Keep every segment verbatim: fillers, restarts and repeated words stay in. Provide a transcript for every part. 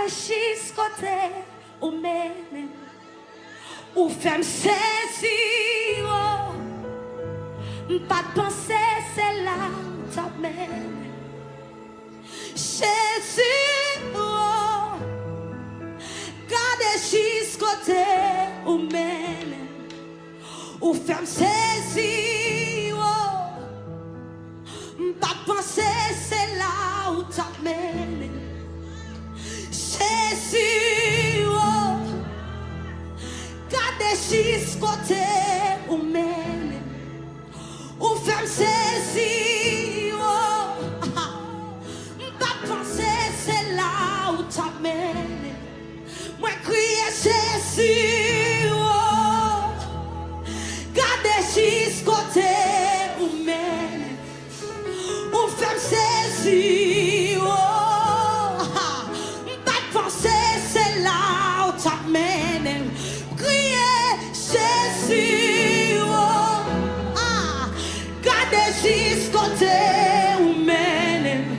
Jis kote ou mennen m, ou fè m sezi, oh. M pa t panse se la ou t ap mennen m. Jezi, oh, gade jis kote ou mennen m. Ou fè m sezi, oh. M pa t panse se la ou t ap mennen m. Jezi, oh, gade jis kote ou mennen m. Ou fè m sezi, oh. M pa t panse se la ou t ap mennen m. Mwen kriye Jezi, oh. Gade jis kote ou mennen m. Ou fè m sezi, oh. M pa t panse se la ou t ap mennen m. Kriye Jezi, oh. Ah, gade jis kote ou mennen m.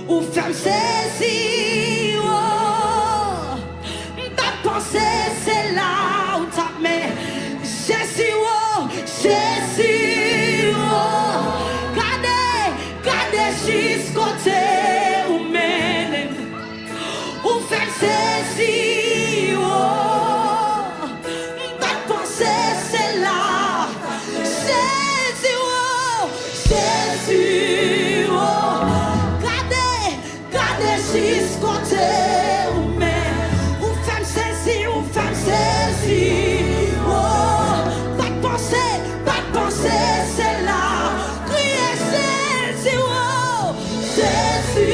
Ou fè m sezi, oh. M pa t panse se la ou t ap mennen. Jezi, oh, Jezi, oh. Gade, gade jis kote ou mennen m. Ou fè m sezi, oh. M pa t panse se la. Jezi, oh, Jezi, oh. Gade, gade jis kote ou mennen m. Ou fè m sezi, ou fè m sezi, oh. Pa t panse, pa t panse se la. Kriye Jezi, oh, Jezi,